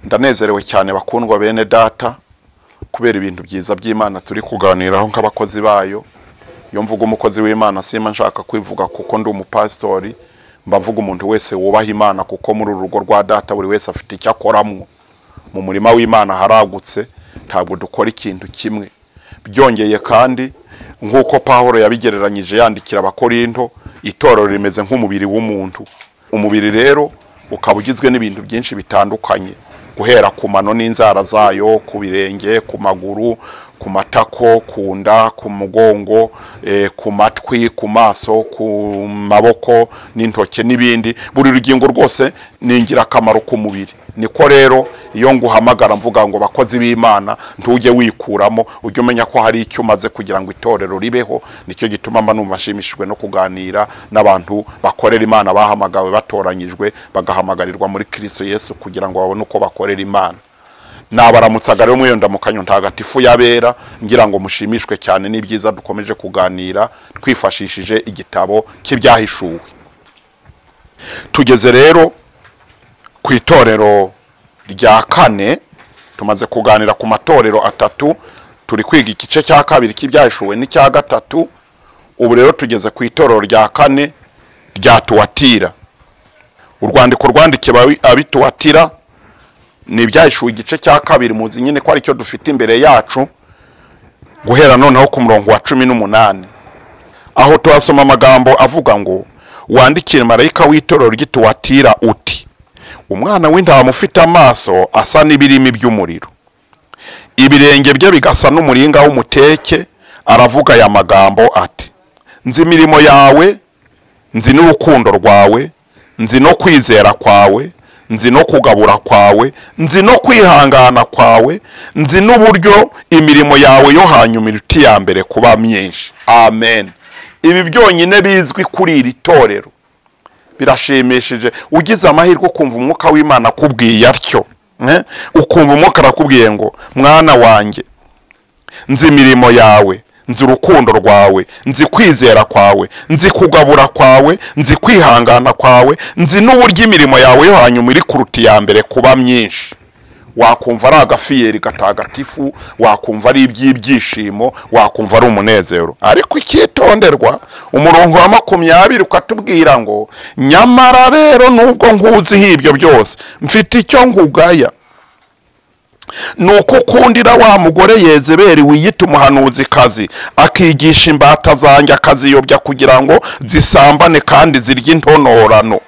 Ndanezerewe cyane bakundwa bene data kubera ibintu byiza by'Imana turi kuganiraho nk'abakozi bayo. Iyo mvuga umukozi w'Imana sima nshaka kwivuga kuko ndi umupastori, mba mvuga umuntu wese wubaha Imana, kuko muri uru rugo rwa data buri wese afite icyo akoramo. Mu murima w'Imana haragutse, ntabwo dukora ikintu kimwe. Byongeye kandi nk'uko Pawulo yabigereranyije yandikira Abakorinto, itorero rimeze nk'umubiri w'umuntu. Umubiri rero ukaba ugizwe n'ibintu byinshi bitandukanye, guhera ku mano n'inzara zayo, ku birenge, ku maguru, ku matako, ku nda, ku mugongo, ku matwi, ku maso, ku maboko n'intoke n'ibindi. Buri rugingo rwose ni ingirakamaro ku mubiri. Niko rero iyo nguhamagara mvuga ngo bakozi b'Imana, ntujye wikuramo, ujye umenya ko hari icyo umaze kugira ngo itorero ribeho. Nicyo gituma mba numva nshimishijwe no kuganira n'abantu bakorera Imana, bahamagawe, batoranyijwe, bagahamagarirwa muri Kristo Yesu kugira ngo babone uko bakorera Imana. Nabaramutsaga rero mwiyo ndamukanyo ntagatifu yabera, ngira ngo mushimishwe cyane n'ibyiza dukomeje kuganira twifashishije igitabo cy'ibyahishuwe. Tugeze rero ku itorero rya kane, tumaze kuganira ku matorero atatu, turi kwiga igice cya kabiri cy'ibyahishuwe n'icya gatatu. Ubu rero tugeze ku itorero rya kane rya Tuwatira. Urwandiko rwandikiwe ab'Ituwatira ni ibyahishuwe igice cya kabiri, muzi nyine ko aricyo dufite imbere yacu, guhera noneho ku murongo wa 18, aho tuhasoma amagambo avuga ngo: wandikire marayika w'itorero ry'Ituwatira uti, umwana w'intama ufite amaso asa n'ibirimi by'umuriro, ibirenge bye bigasa n'umuringa w'umuteke, aravuga aya magambo ati: nzi imirimo yawe, nzi n'urukundo rwawe, nzi no kwizera kwawe, nzi no kugabura kwawe, nzi no kwihangana kwawe, nzi n'uburyo imirimo yawe yo hanyuma iruta iya mbere kuba myinshi. Amen. Ibi byonyine bizwi kuri iri torero birashimishije. Ugize amahirwe ukumva umwuka w'Imana akubwiye atyo, ukumva umwuka arakubwiye ngo mwana wanjye, nzi imirimo yawe, nzi urukundo rwawe, nzi kwizera kwawe, nzi kugabura kwawe, nzi kwihangana kwawe, nzi n'uburyo imirimo yawe yo hanyuma iri kuruta iya mbere kuba myinshi. Wakumva ari agafiyeri gatagatifu, wakumva ari iby'ibyishimo, wakumva ari umunezero. Ariko icyitonderwa, umurongo wa 20 ukatubwira ngo: nyamara rero nubwo nkuziho ibyo byose, mfite icyo nkugaya, nuko ukundira wa mugore Yezebeli wiyita umuhanuzikazi, akigisha imbata zanjye akaziyobya kugira ngo zisambane kandi zirye intonorano.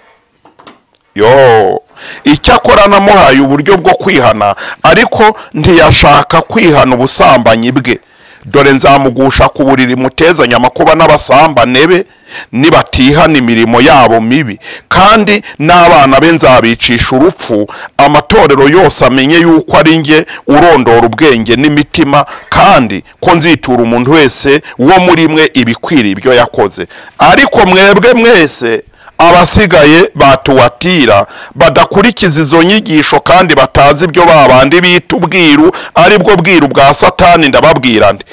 Yo, icyakora namuhaye uburyo bwo kwihana, ariko ntiyashaka kwihana ubusambanyi bwe. Dore nzamugusha ku buriri mutezanya amakuba n'abasambane be, nibatihana imirimo yabo mibi, kandi n'abana be nzabicisha urupfu. Amatorero yose amenye yuko ari nge urondora ubwenge n'imitima, kandi ko nzitura umuntu wese wo muri mwe ibikwiriye ibyo yakoze. Ariko mwebwe mwese abasigaye batuwatira badakurikiza izo nyigisho kandi batazi ibyo babandi bita ubwiru, aribwo bwiru bwa Satani, ndababwira nti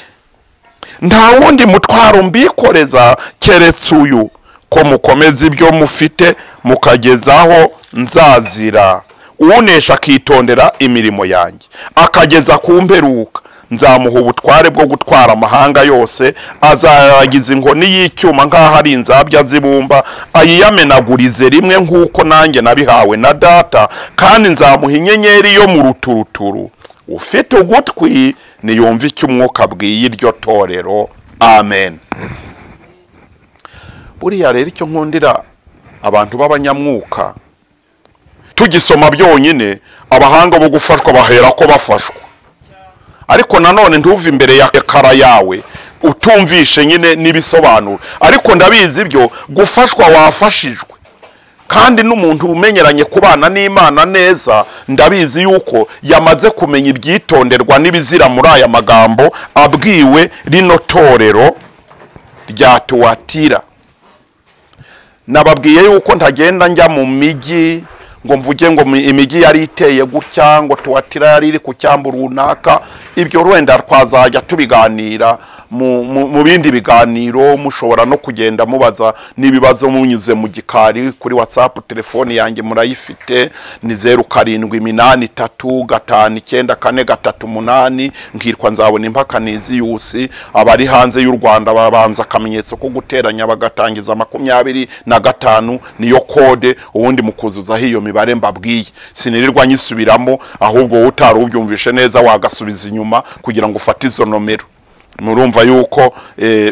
nta wundi mutwaro mbikoreza keretse uyu, ko mukomeza ibyo mufite mukagezaho nzazira. Unesha akitondera imirimo yanjye akageza ku mperuka, nzamuha ubutware bwo gutwara amahanga yose, azaragiza inkoni y'icyuma nk'aho ari inzabya zibumba, ayiyamenagurize rimwe nk'uko nanjye nabihawe na data, kandi nzamuha inyenyeri yo mu ruturuturu. Ufite ugutwi niyumve icyo umwuka abwiye iryo torero. Amen. Buriya rero icyo nkundira abantu b'abanyamwuka, tugisoma byonyine abahanga bo gufashwa bahera ko bafashwa. Ariko nanone ntuve imbere ya kara yawe utumvishe nyine n'ibisobanuro. Ariko ndabizi ibyo gufashwa wafashijwe, kandi n'umuntu umenyeranye kubana n'Imana neza, ndabizi yuko yamaze kumenya ibyitonderwa n'ibizira muri aya magambo abwiwe rino torero rya Tuwatira. Nababwiye yuko ntagenda njya mu migi ngo mvuge ngo imigi yari iteye gutya, ngo Tuwatira yari iri ku cyambu runaka. Ibyo wenda twazajya tubiganira mu bindi biganiro. Mushobora no kugenda mubaza n'ibibazo munyuze mu gikari kuri WhatsApp. Telefoni yanjye murayifite, ni 0783 594 38. Nkitwa Nzabona Impakanizi Yusi. Abari hanze y'u Rwanda babanza akamenyetso ko guteranya bagatangiza 25, niyo kode, ubundi mukuzuzaho iyo mibare mbabwiye. Sinirirwa nyisubiramo, ahubwo wowe utari ubyumvishe neza wagasubiza inyuma kugira ngo ufate izo nomero. Murumva yuko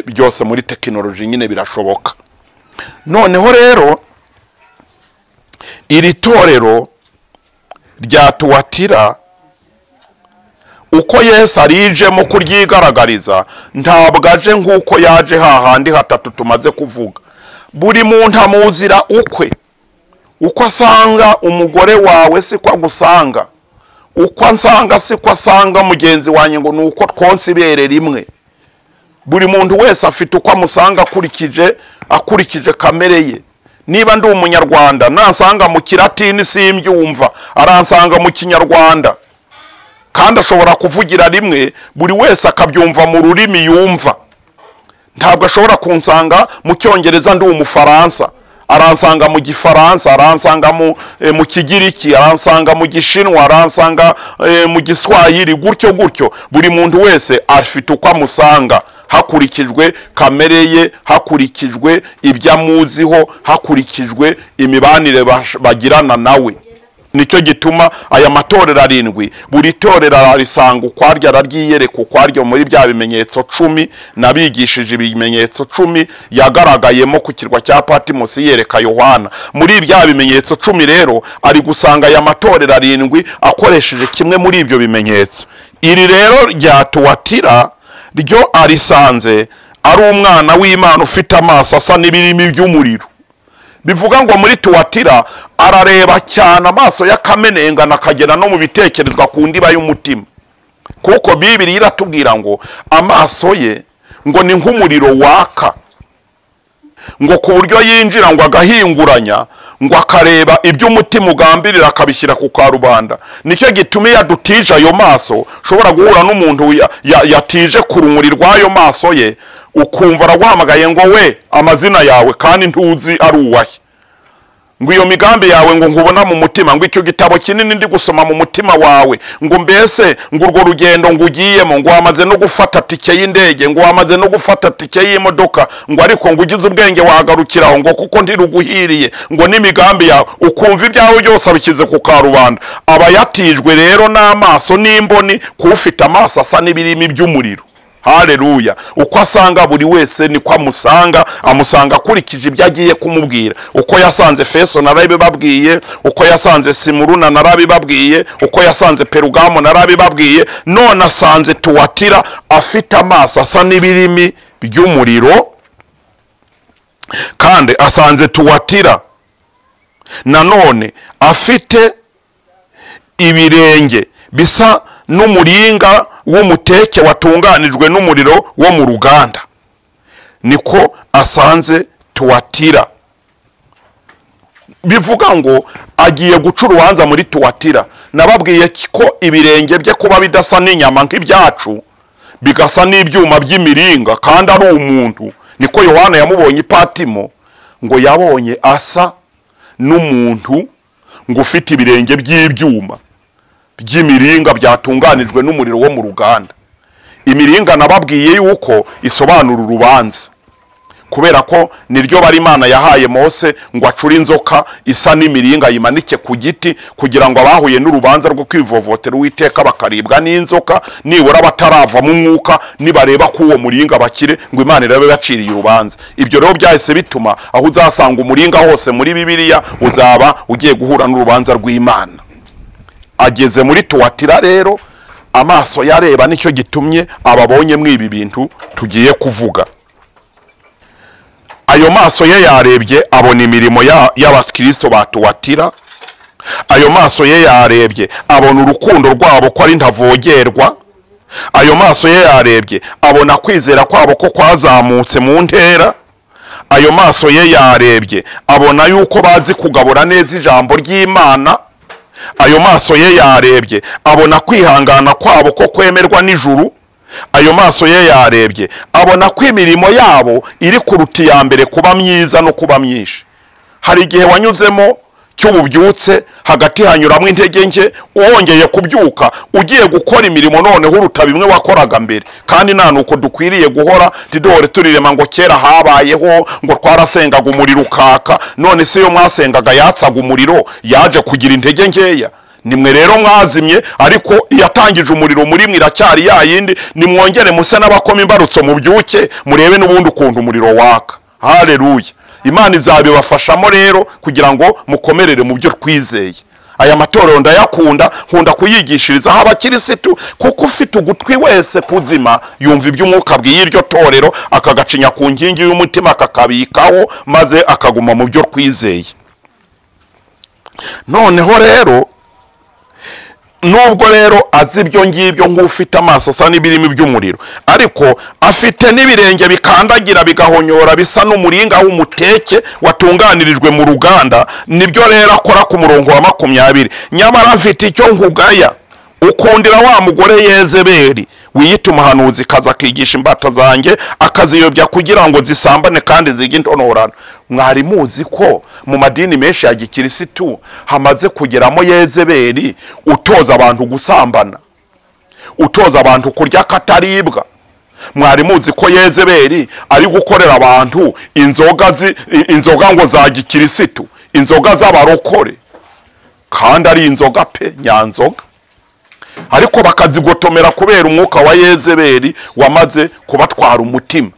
byose muri tekinoloji nyine birashoboka. Noneho rero iri torero rya Tuwatira, uko Yesu arijemo kuryigaragariza, ntabwo aje nk'uko yaje hahandi hatatu tumaze kuvuga. Buri muntu amuzira ukwe. Uko asanga umugore wawe siko agusanga, uko ansanga siko asanga mugenzi wanjye, ngo nuko twonse ibere rimwe. Buri muntu wese afite uko amusanga akurikije kamere ye. Niba ndi umunyarwanda, nansanga mu Kilatini simbyumva, aransanga mu Kinyarwanda. Kandi ashobora kuvugira rimwe, buri wese akabyumva mu rurimi yumva. Ntabwo ashobora kunsanga mu Cyongereza ndi umufaransa, aransanga mu Gifaransa, aransanga mu Kigiriki, aransanga mu Gishinwa, aransanga mu Giswahili, gutyo gutyo. Buri muntu wese afite uko amusanga hakurikijwe kamere ye, hakurikijwe ibyo amuziho, hakurikijwe imibanire bagirana nawe. Nicyo gituma aya matorero arindwi, buri torero ararisanga ukwaryo, araryiyereka ukwaryo muri bya bimenyetso 10 nabigishije. Ibimenyetso 10 yagaragayemo ku kirwa cya Patimosi yereka Yohana. Muri bya bimenyetso 10 rero ari gusanga aya matorero arindwi akoresheje kimwe muri ibyo bimenyetso. Iri rero rya Tuwatira ryo arisanze ari umwana w'Imana ufite amaso asa n'ibirimi by'umuriro. Bivuga ngo muri Tuwatira arareba cyane, amaso y'akamenengana akagera no mu bitekerezwa ku ndiba y'umutima. Kuko Bibiliya iratubwira ngo amaso ye ngo ni nk'umuriro waka, ngo ku buryo yinjira ngo agahinguranya, ngo akareba ibyo umutima ugambirira akabishyira ku karubanda. Nicyo gituma iyo adutije ayo maso, ushobora guhura n'umuntu yatije ku rumuri rw'ayo maso ye, ukumva araguhamagaye ngo we amazina yawe, kandi ntuzi ari uwahe. Ngo iyo migambi yawe ngo nkubona mu mutima, ngo icyo gitabo kinini ndi gusoma mu mutima wawe, ngo mbese ngo urwo rugendo ngo ugiyemo, ngo wamaze no gufata tike y'indege, ngo wamaze no gufata tike y'imodoka, ngo ariko ngo ugize ubwenge wagarukiraho, ngo kuko ntiruguhiriye, ngo n'imigambi yawe, ukumva ibyawe byose abishyize ku karubanda. Aba yatijwe rero n'amaso n'imboni, kufite amaso asa n'ibirimi by'umuriro. Haleluya. Uko asanga buri wese niko amusanga, amusanga akurikije ibyo agiye kumubwira. Uko yasanze Efeso narabibabwiye, uko yasanze Simuruna narabibabwiye, uko yasanze Perugamo narabibabwiye, none asanze Tuwatira afite amaso asa n'ibirimi by'umuriro, kandi asanze Tuwatira nanone afite ibirenge bisa n'umuringa w'umuteke watunganijwe n'umuriro wo mu ruganda. Niko asanze Tuwatira. Bivuga ngo agiye guca urubanza muri Tuwatira. Nababwiye ko ibirenge bye kuba bidasa n'inyama nk'ibyacu, bigasa n'ibyuma by'imiringa, kandi ari umuntu. Niko Yohana yamubonye Patimo, ngo yabonye asa n'umuntu ngo ufite ibirenge by'ibyuma by'imiringa byatunganijwe n'umuriro wo mu ruganda. Imiringa nababwiye yuko isobanura urubanza, kubera ko niryo bari Imana yahaye Mose ngo acure inzoka isa n'imiringa yimanike ku giti, kugira ngo abahuye n'urubanza rwo kwivovotera Uwiteka bakaribwa n'inzoka, nibura batarava mu mwuka, nibareba ko uwo muringa bakire, ngo Imana irabe baciriye urubanza. Ibyo rero byahise bituma aho uzasanga umuringa hose muri Bibiliya uzaba ugiye guhura n'urubanza rw'Imana. Ageze muri Tuwatira rero amaso yareba, nicyo gitumye ababonye mwibi bintu tugiye kuvuga. Ayo maso ye yarebye abona imirimo y'abakristo ba Tuwatira. Ayo maso ye yarebye abona urukundo rwabo ko ari ntavogerwa. Ayo maso ye yarebye abona kwizera kwabo ko kwazamutse mu ntera. Ayo maso ye yarebye abona yuko bazi kugabura neza ijambo ry'Imana. Ayo maso ye yarebye abona kwihangana kwabo ko kwemerwa n'ijuru. Ayo maso ye yarebye abona ko imirimo yabo iri kuruta iya mbere kuba myiza no kuba myinshi. Hari igihe wanyuzemo cy'ububyutse, hagati hanyuramo intege nke, wongeye kubyuka ugiye gukora imirimo noneho uruta bimwe wakoraga mbere. Kandi nta nuko dukwiriye guhora tiduhore turirema ngo kera habayeho ngo twarasengaga umuriro ukaka. None se iyo mwasengaga yatsaga umuriro yaje kugira intege nkeya? Nimwe rero mwazimye, ariko yatangije umuriro muri mwe iracyari yayindi. Nimwongere muse n'abakoma imbarutso mubyuke, murebe n'ubundi ukuntu umuriro waka. Haleluya. Imana izabibafashamo rero kugira ngo mukomerere mu byo twizeye. Aya matorero ndayakunda, nkunda kuyigishirizaho abakirisitu, kuko ufite ugutwi wese kuzima yumva iby'umwuka abwiye iryo torero, akagacinya ku nkingi y'umutima akakabikaho, maze akaguma mu byo twizeye. Noneho rero nubwo rero azi ibyo ngibyo nk'ufite amaso asa n'ibirimi by'umuriro, ariko afite n'ibirenge bikandagira bigahonyora bisa n'umuringa w'umuteke watunganirijwe mu ruganda. Nibyo rero akora ku murongo wa 20. Nyamara mfite icyo nkugaya, ukundira wa mugore Yezebeli wiyita umuhanuzi kaza akigisha imbata zanjye akaziyobya kugira ngo zisambane kandi zige intonorano. Mwari muzi ko mu madini menshi ya gikirisitu hamaze kugeramo Yezebeli utoza abantu gusambana, utoza abantu kurya kataribwa. Mwari muzi ko Yezebeli ari gukorera abantu inzoga ngo za gikirisitu, inzoga z'abarokore, kandi ari inzoga pe nyanzoga, ariko bakazigotomera kubera umwuka wa Yezebeli wamaze kubatwara umutima.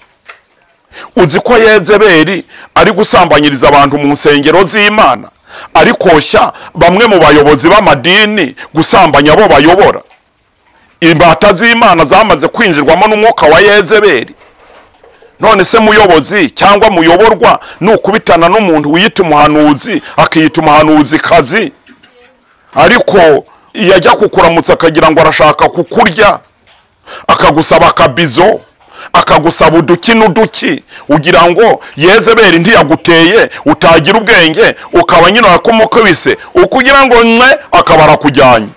Uzi ko Yezebeli ari gusambanyiriza abantu mu nsengero z'Imana, ari koshya bamwe mu bayobozi b'amadini gusambanya abo bayobora. Imbata z'Imana zamaze kwinjirwamo n'umwuka wa Yezebeli. None se muyobozi cyangwa muyoborwa nukubitana n'umuntu wiyita umuhanuzi akiyita umuhanuzi kazi, ariko yajya kukuramutsa akagira ngo arashaka kukurya, akagusaba akabizo, akagusaba uduki n'uduki, ugira ngo Yezebeli ntiyaguteye utagira ubwenge, ukaba nyine wakomokobise ukugira ngo mwe akaba arakujyanye.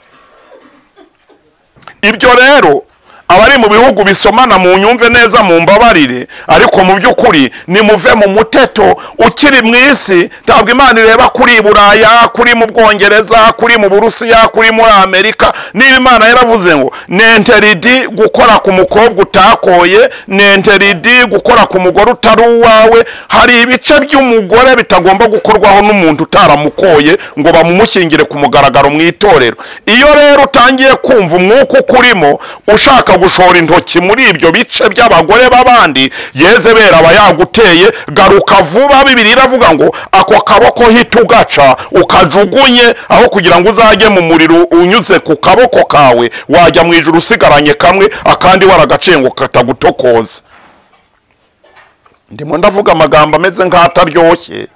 Ibyo rero abari mu bihugu bisomana mu nyumve neza mu mbabarire, ariko mu by'ukuri nimuve mu muteto ukiri mu isi. Ntabwo Imana ireba kuri Buraya, kuri mu Bwongereza, kuri mu Burusiya, kuri muri Amerika. Niba Imana yaravuze ngo nenteridi gukora ku mukobwa utakoye, nenteridi gukora ku mugore utari uwawe, hari ibice by'umugore bitagomba gukorwaho n'umuntu utaramukoye ngo bamumushyingire ku mugaragaro mu itorero. Iyo rero utangiye kumva umwuka ukurimo ushaka gushora intoki muri ibyo bice by'abagore b'abandi, Yezebeli aba yaguteye. Garuka vuba. Bibiliya iravuga ngo ako kaboko hita ugaca ukajugunye, aho kugira ngo uzajye mu muriro unyuze ku kaboko kawe, wajya mu ijuru usigaranye kamwe akandi waragaciye ngo katagutokoza. Ndimo ndavuga amagambo ameze nk'ataryoshye,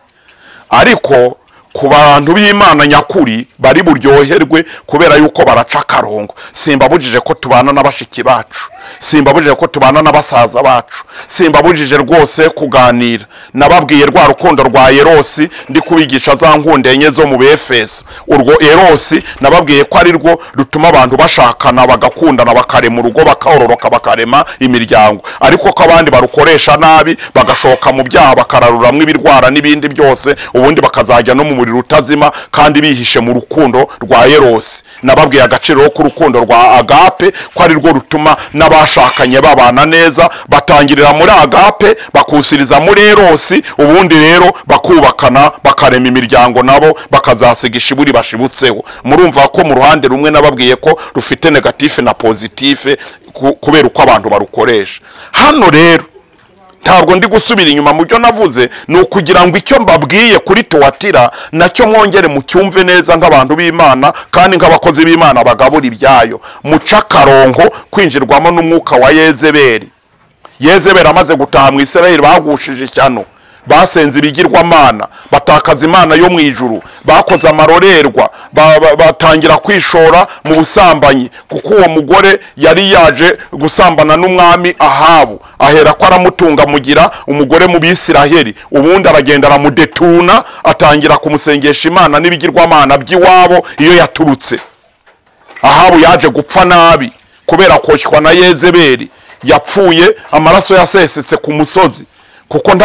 ariko ku bantu b'Imana nyakuri bari buryoherwe kubera yuko baraca akarongo. Simbabujije ko tubana n'abashiki bacu, simbabujije ko tubana n'abasaza bacu, simbabujije rwose kuganira. Nababwiye rwa rukundo rwa Erosi ndi kubigisha za nkunde enye zo mu Befeso. Urwo Erosi nababwiye ko ari rwo rutuma abantu bashakana bagakundana bakarema urugo bakororoka bakarema imiryango, ariko ko abandi barukoresha nabi bagashoka mu byaha bakararuramwe ibirwara n'ibindi byose, ubundi bakazajya no mu muriro utazima kandi bihishe mu rukundo rwa Erosi. Nababwiye agaciro k'urukundo rwa Agape ko ari rwo rutuma n'abashakanye babana neza, batangirira muri Agape bakusiriza muri Erosi, ubundi rero bakubakana bakarema imiryango nabo bakazasiga ishiburi bashibutseho. Murumva ko mu ruhande rumwe nababwiye ko rufite negative na positive kubera uko abantu barukoresha. Hano rero ntabwo ndi gusubira inyuma mu byo navuze, ni ukugira ngo icyo mbabwiye kuri Tuwatira nacyo mwongere mucyumve neza nk'abantu b'Imana kandi nk'abakozi b'Imana bagabura ibyayo. Muca akarongo kwinjirwamo n'umwuka wa Yezebeli. Yezebeli amaze gutaha mu Isirayeli bagushije ishyano, Basenze ibigirwamana, batakaza Imana yo mu ijuru, bakoze amarorerwa, batangira kwishora mu busambanyi, kuko uwo mugore yari yaje gusambana n'umwami Ahabu, ahera ko aramutunga mugira umugore mu Bisiraheli. Ubundi aragenda aramudetuna, atangira kumusengesha Imana n'ibigirwamana by'iwabo iyo yaturutse. Ahabu yaje gupfa nabi kubera koshywa na Yezebeli, yapfuye amaraso yasesetse ku musozi, kuko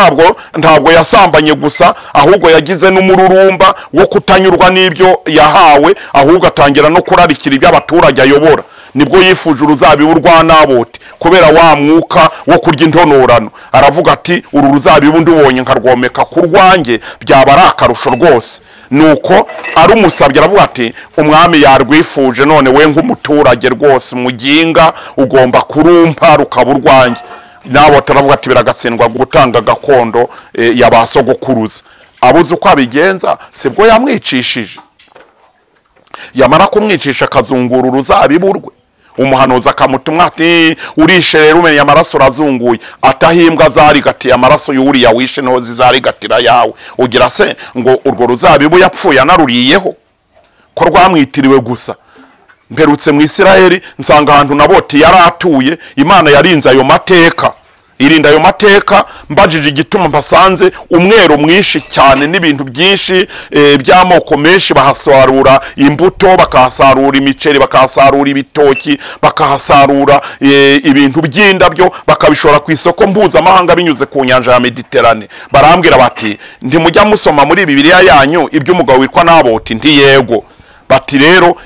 ntabwo yasambanye gusa, ahubwo yagize n'umururumba wo kutanyurwa n'ibyo yahawe, ahubwo atangira no kurarikira ibyo abaturage ayobora. Nibwo yifuje uruzabibu rwa Naboti kubera wa mwuka wo kurya intonorano, aravuga ati uru ruzabibu ndubonye nkarwomeka ku rwanjye byaba ari akarusho rwose. Nuko arumusabye aravuga ati umwami yarwifuje, none we nk'umuturage rwose muginga ugomba kurumpa rukaba urwanjye. Naboti aravuga ati biragatsindwa gutanga gakondo ya ba sogokuruza. Abuze uko abigenza, sibwo yamwicishije. Yamara kumwicisha akazungura uruzabibu rwe, umuhanuzi akamutumwa ati urishe rero umenya amaraso urazunguye, atahimbwa zarigatiye amaraso y'uriya wishe niho zizarigatira yawe. Ugira se ngo urwo ruzabibu yapfuye anaruriyeho ko rwamwitiriwe gusa? Mperutse mu Isiraheli nsanga ahantu Naboti yari atuye, Imana yarinze ayo mateka, irinda ayo mateka. Mbajije igituma mpasanze umwero mwinshi cyane n'ibintu byinshi by'amoko menshi, bahasarura imbuto, bakahasarura imiceri, bakahasarura ibitoki, bakahasarura ibintu by'indabyo, bakabishora ku isoko mpuzamahanga binyuze ku nyanja ya Mediterane. Barambwira bati ntimujya musoma muri Bibiliya yanyu iby'umugabo witwa Naboti? Nti yego. Bati rero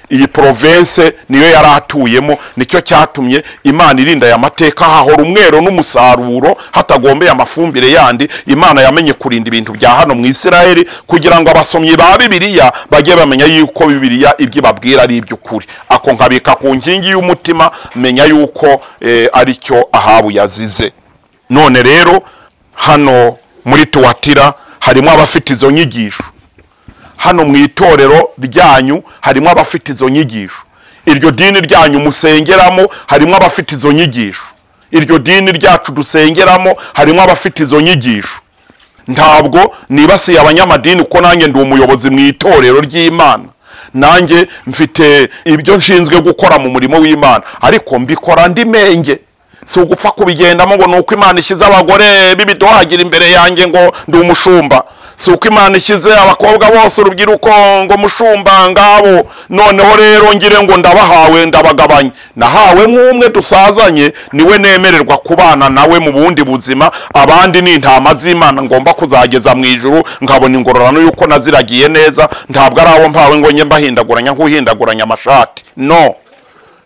iyi province niyo yari atuyemo, nicyo cyatumye Imana irinda aya mateka, hahora umwero n'umusaruro hatagombeye amafumbire yandi. Imana yamenye kurinda ibintu bya hano mu Isiraheli kugira ngo abasomyi ba Bibiliya bajye bamenya yuko Bibiliya ibyo ibabwira ari iby'ukuri. Ako nkabika ku nkingi y'umutima, menya yuko aricyo Ahabu yazize. None rero hano muri Tuwatira harimo abafite izo nyigisho, hano mu itorero ryanyu harimo abafite izo nyigisho, iryo dini ryanyu musengeramo harimo abafite izo nyigisho, iryo dini ryacu dusengeramo harimo abafite izo nyigisho. Ntabwo nibasiye abanyamadini, kuko nanjye ndi umuyobozi mu itorero ry'Imana, nanjye mfite ibyo nshinzwe gukora mu murimo w'Imana, ariko mbikora ndi menge. Si ugupfa kubigendamo ngo nuko Imana ishyize abagore b'ibidohagira imbere yanjye ngo ndi umushumba, si uko Imana ishyize abakobwa bose urubyiruko ngo mushumba ngabo, noneho rero ngire ngo ndabahawe ndabagabanye. Nahawe nk'umwe dusazanye, niwe nemererwa kubana nawe mu bundi buzima, abandi ni intama z'Imana ngomba kuzageza mu ijuru nkabona ingororano yuko naziragiye neza. Ntabwo ari abo mpawe ngo njye mbahindaguranya nk'uhindaguranya amashati, no.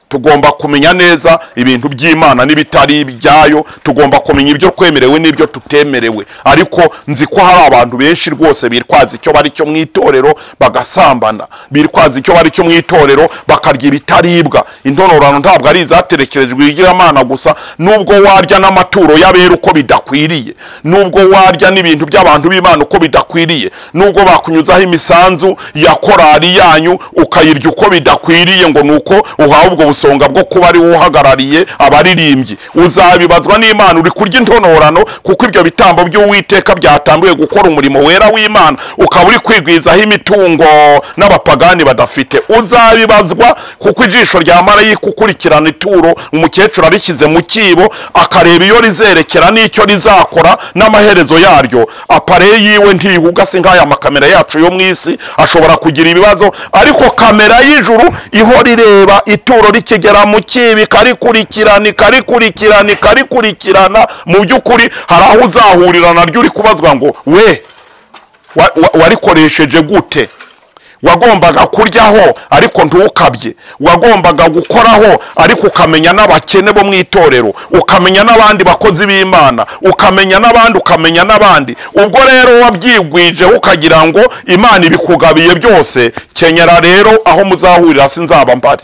Tugomba kumenya neza ibintu by'Imana n'ibitari ibyayo, tugomba kumenya ibyo twemerewe n'ibyo tutemerewe. Ariko nzi ko hari abantu benshi rwose bitwaza icyo bari cyo mu itorero bagasambana, bitwaza icyo bari cyo mu itorero bakarya ibitaribwa. Intonorano ntabwo ari izaterekerejwe ibigirwamana gusa, nubwo warya n'amaturo y'abera uko bidakwiriye, nubwo warya n'ibintu by'abantu b'Imana uko bidakwiriye, nubwo bakunyuzaho imisanzu ya korali yanyu ukayirya uko bidakwiriye ngo nuko uhawe ubwo busonga bwo kuba ari uhagarariye abaririmbyi, uzabibazwa n'Imana. Uri kurya intonorano kuko ibyo bitambo by'Uwiteka byatambiwe gukora umurimo wera w'Imana, ukaba uri kwigwizaho imitungo n'abapagani badafite. Uzabibazwa kuko ijisho rya marayika ukurikirana ituro umukecuru arishyize mu kibo, akareba iyo rizerekera n'icyo rizakora n'amaherezo yaryo. Apare yiwe ntihuga, si nk'aya makamera yacu yo mu isi ashobora kugira ibibazo, ariko kamera y'ijuru ihora ireba ituro rikigera mu kibi, ikarikurikirana ikarikurikirana ikarikurikirana. Mu by'ukuri hari aho uzahurira naryo uri kubazwa ngo we warikoresheje gute? Wagombaga kuryaho ariko ntukabye, wagombaga gukoraho ariko ukamenya n'abakene bo mu itorero, ukamenya n'abandi bakozi b'Imana, ukamenya n'abandi, ukamenya n'abandi. Ubwo rero wabyigwije ukagira ngo Imana ibikugabiye byose, kenyera rero aho muzahurira sinzaba mbari.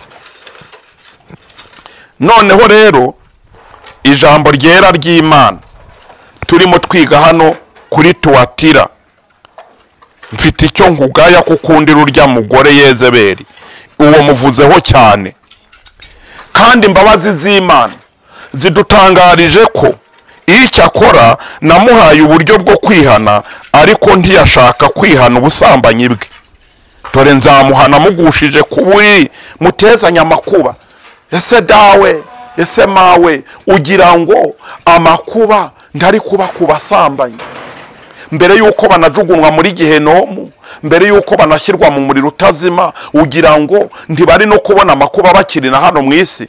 Noneho rero ijambo ryera ry'Imana turimo twiga hano kuri Tuwatira, mfite icyo nkugaya kukundira urya mugore Yezebeli, uwo muvuzeho cyane. Kandi imbabazi z'Imana zidutangarije ko Icyakora namuhaye uburyo bwo kwihana, ariko ntiyashaka kwihana ubusambanyi bwe. Dore nzamuhana mugushije kubi, mutezanya amakuba. Ese dawe, ese mawe, ugira ngo amakuba ntari kuba ku basambanyi? Mbere yuko banajugunwa muri gihenomu, mbere yuko banashyirwa mu muriro utazima, ugira ngo ntibari no kubona amakuba bakiri na hano mu isi?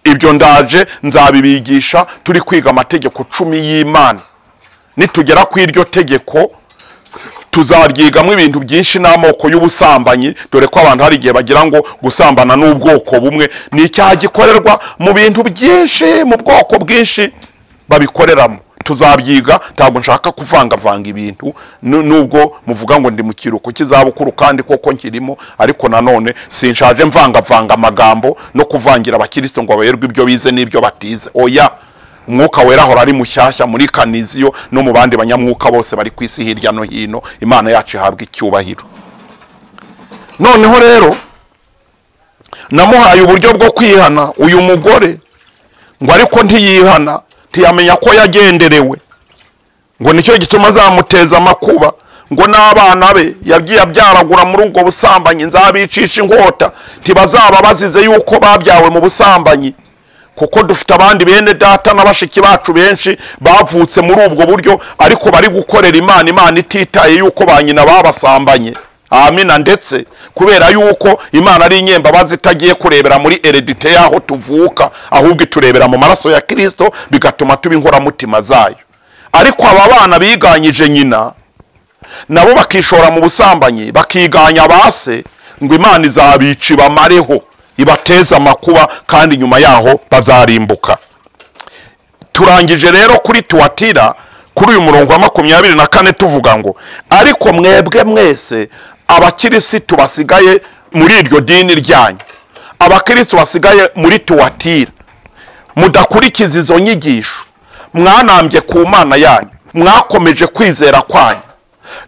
Ibyo ndaje nzabibigisha turi kwiga amategeko 10 y'Imana. Nitugera ku iryo tegeko tuzaryigamo ibintu byinshi n'amoko y'ubusambanyi, dore ko abantu hari igihe bagira ngo gusambana n'ubwoko bumwe ni icyaha gikorerwa mu bintu byinshi, mu bwoko bwinshi babikoreramo. Tuzabyiga, ntabwo nshaka kuvangavanga ibintu, nubwo muvuga ngo ndi mu kiruhuko cy'izabukuru kandi koko nkirimo, ariko nanone sinshaje mvangavanga amagambo no kuvangira abakristo ngo baberwe ibyo bize n'ibyo batize. Oya, Umwuka Wera ahora ari mushyashya muri Kaniziyo no mu bandi banyamwuka bose bari ku isi hirya no hino. Imana yacu ihabwa icyubahiro. Noneho rero namuhaye uburyo bwo kwihana uyu mugore, ngo ariko ntiyihana, ntiyamenya ko yagenderewe, ngo nicyo gituma azamuteza amakuba, ngo n'abana be yagiye abyaragura muri ubwo busambanyi nzabicisha inkota, ntibazaba bazize yuko babyawe mu busambanyi. Kuko dufite abandi bene data n'abashiki bacu benshi bavutse muri ubwo buryo, ariko bari gukorera Imana, Imana ititaye yuko ba nyina babasambanye. Amina. Ndetse kubera yuko Imana ari inyembabazi itagiye kurebera muri heredite yaho tuvuka, ahubwo iturebera mu maraso ya Kristo, bigatuma tuba inkoramutima zayo. Ariko aba bana biganyije nyina nabo bakishora mu busambanyi, bakiganya base, ngo Imana izabica ibamareho, ibateza amakuba, kandi nyuma yaho bazarimbuka. Turangije rero kuri Tuwatira kuri uyu murongo wa 24 tuvuga ngo ariko mwebwe mwese abakirisitu basigaye muri iryo dini ryanyu, abakirisitu basigaye muri Tuwatira, mudakurikiza izo nyigisho, mwanambye ku Mana yanyu, mwakomeje kwizera kwanyu,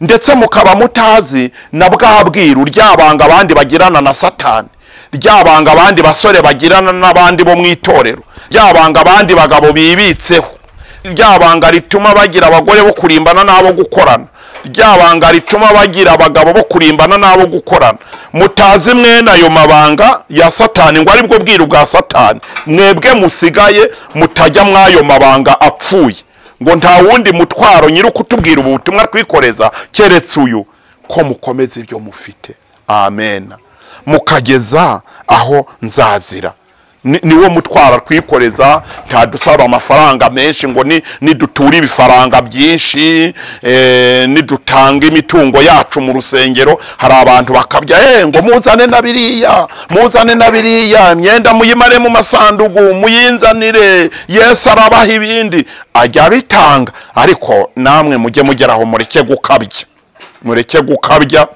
ndetse mukaba mutazi na bwa bwiru ryabanga abandi bagirana na Satani, ryabanga abandi basore bagirana n'abandi bo mu itorero, ryabanga abandi bagabo bibitseho, ryabanga rituma bagira abagore bo kurimbana n'abo gukorana, ryabanga rituma bagira abagabo bo kurimbana n'abo gukorana. Mutazi mwene ayo mabanga ya Satani, ngo aribwo bwiru bwa Satani, mwebwe musigaye mutajya mwayo mabanga apfuye, ngo nta wundi mutwaro nyiri kutubwira ubu butumwa twikoreza keretse uyu, ko mukomeza ibyo mufite. Amen. Mukageza aho nzazira. Niwo mutwara twikoreza, ntadusaba amafaranga menshi ngo nidutura ibifaranga byinshi, nidutanga imitungo yacu mu rusengero. Hari abantu bakabya ngo muzane na biriya, muzane na biriya, imyenda muyimare mu masandugu, muyinzanire, Yesu arabaha ibindi. Ajya bitanga, ariko namwe mujye mugeraho mureke gukabya, mureke gukabya,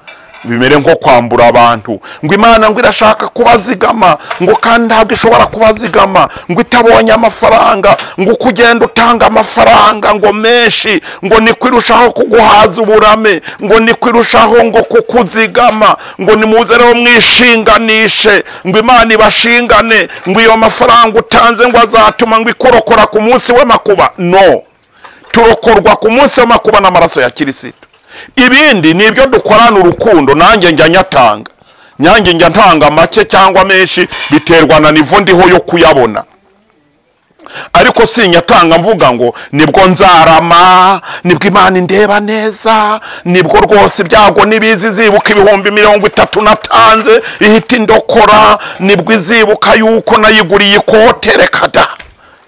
bimere nko kwambura abantu. Ngo Imana ngo irashaka kubazigama, ngo kandi ntabwo ishobora kubazigama, ngo itabonye amafaranga, ngo kugenda utanga amafaranga ngo menshi, ngo niko irushaho kuguhaza uburame, ngo niko irushaho ngo kukuzigama, ngo nimuze rero mwishinganishe, ngo Imana ibashingane, ngo iyo mafaranga utanze ngo azatuma ngo ikorokora ku munsi w'amakuba. No, turokorwa ku munsi w'amakuba n'amaraso ya Kirisito. Ibindi ni ibyo dukorana urukundo, nanjye njya nyatanga, nanjye njya ntanga make cyangwa menshi, biterwa na nivo ndiho yo kuyabona. Ariko sinyatanga mvuga ngo nibwo nzarama, nibwo Imana indeba neza, nibwo rwose ibyago nibizi zibuka 30,000 natanze ihita indokora, nibwo izibuka yuko nayiguriye ikote. Reka da,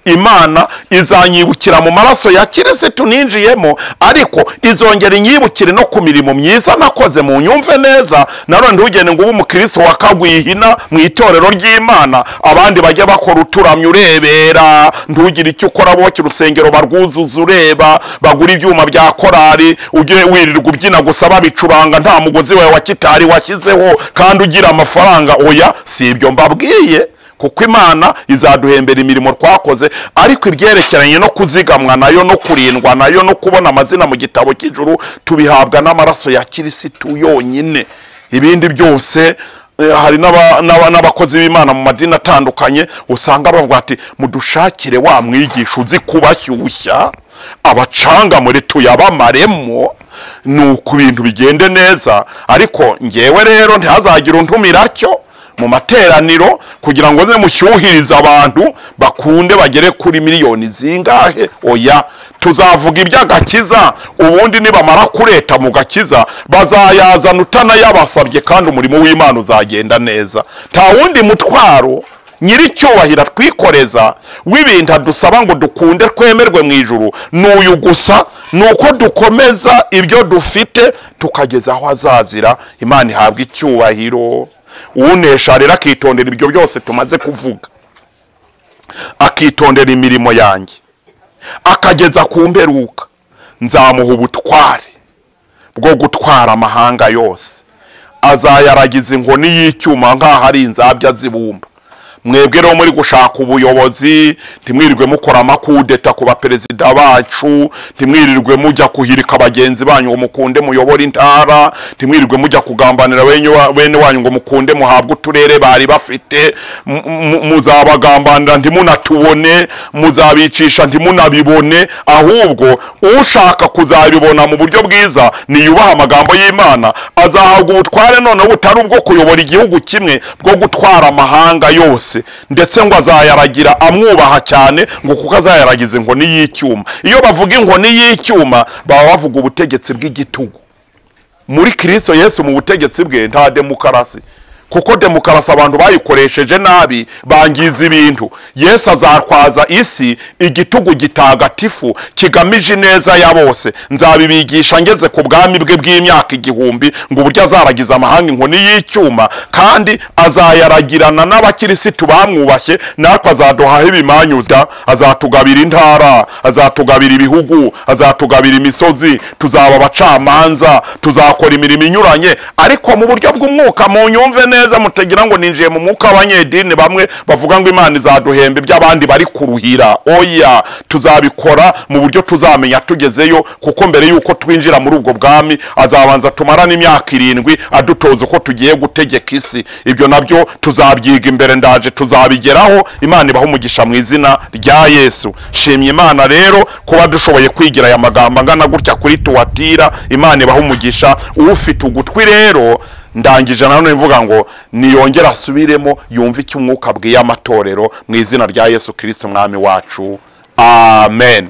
Imana izanyibukira mu maraso ya Kirisitu ninjiyemo, ariko izongera inyibukire no ku mirimo myiza nakoze. Mu nyumve neza, nanone ntugende ngo ube umukristo wakagwihina mu itorero ry'Imana, abandi bajya bakora uturamye urebera, ntugire icyo ukora, boke urusengero barwuzuza ureba, bagura ibyuma bya korari, ujye wirirwa ubyina gusa babicuranga, nta mugozi wawe wa kitari washyizeho kandi ugira amafaranga. Oya, si ibyo mbabwiye, kuko Imana izaduhembera imirimo twakoze. Ariko ibyerekeranye no kuzigamwa nayo, no kurindwa nayo, no kubona amazina mu gitabo cy'ijuru, tubihabwa n'amaraso ya Kirisitu yonyine. Ibindi byose Hari n'abakozi b'Imana mu madini atandukanye usanga bavuga ati mudushakire wa mwigisha uzi kubashyushya, abacanga muri tuyabamaremo, nuko ibintu bigende neza. Ariko ngewe rero ntihazagira untumira atyo mu materaniro kugira ngo nze mushyuhirize abantu bakunde bagere kuri miliyoni zingahe. Oya, tuzavuga iby'agakiza, ubundi nibamara kureta mu gakiza bazayazana utanayabasabye, kandi umurimo w'Imana uzagenda neza. Nta wundi mutwaro nyiricyubahiro twikoreza w'ibintu adusaba ngo dukunde twemerwe mu ijuru n'uyu gusa, nuko dukomeza ibyo dufite tukageza aho azazira. Imana ihabwa icyubahiro. Unesha rero akitondera ibyo byose tumaze kuvuga, akitondera imirimo yanjye akageza ku mperuka, nzamuha ubutware bwo gutwara amahanga yose, azayaragiza inkoni y'icyuma nk'aho ari inzabya zibumba. Mwebwe rero muri gushaka ubuyobozi, ntimwirirwe mukora amakudeta ku baperezida bacu, ntimwirirwe mujya kuhirika bagenzi banyu ngo mukunde muyobore intara, ntimwirirwe mujya kugambanira bene wanyu ngo mukunde muhabwe uturere bari bafite. Muzabagambanira ntimunatubone, muzabicisha ntimunabibone. Ahubwo ushaka kuzabibona mu buryo bwiza niyubaha amagambo y'Imana, azahabwa ubutware noneho butari ubwo kuyobora igihugu kimwe, bwo gutwara amahanga yose, ndetse ngo azayaragira amwubaha cyane, ngo kuko azayaragiza inkoni y'icyuma. Iyo bavuga inkoni y'icyuma baba bavuga ubutegetsi bw'igitugu. Muri Kristo Yesu mu butegetsi bwe nta demokarasi, kuko demokarasi abantu bayikoresheje nabi bangiza ibintu. Yesu azatwaza isi igitugu gitagatifu kigamije ineza ya bose. Nzabibigisha ngeze ku bwami bwe bw'imyaka 1000, ngo uburyo azaragiza amahanga inkoni y'icyuma, kandi azayaragirana n'abakirisitu bamwubashye. Natwe azaduhaho ibimanyuza, azatugabira intara, azatugabira ibihugu, azatugabira imisozi, tuzaba abacamanza, tuzakora imirimo inyuranye, ariko mu buryo bw'umwuka. Mu nyumve neza, mutagira ngo ninjiye mu mwuka w'abanyedini bamwe bavuga ngo Imana izaduhemba iby'abandi bari kuruhira. Oya, tuzabikora mu buryo tuzamenya tugezeyo, kuko mbere yuko twinjira muri ubwo bwami azabanza tumarana imyaka 7 adutoza uko tugiye gutegeka isi. Ibyo nabyo tuzabyiga imbere, ndaje tuzabigeraho. Imana ibahe umugisha mu izina rya Yesu. Shimye Imana rero kuba dushoboye kwigira aya magambo angana gutya kuri Tuwatira. Imana ibahe umugisha. Ufite ugutwi rero, ndangije nanone mvuga ngo niyongera asubiremo yumve icyo umwuka abwiye amatorero mu izina rya Yesu Kristo mwami wacu. Amen.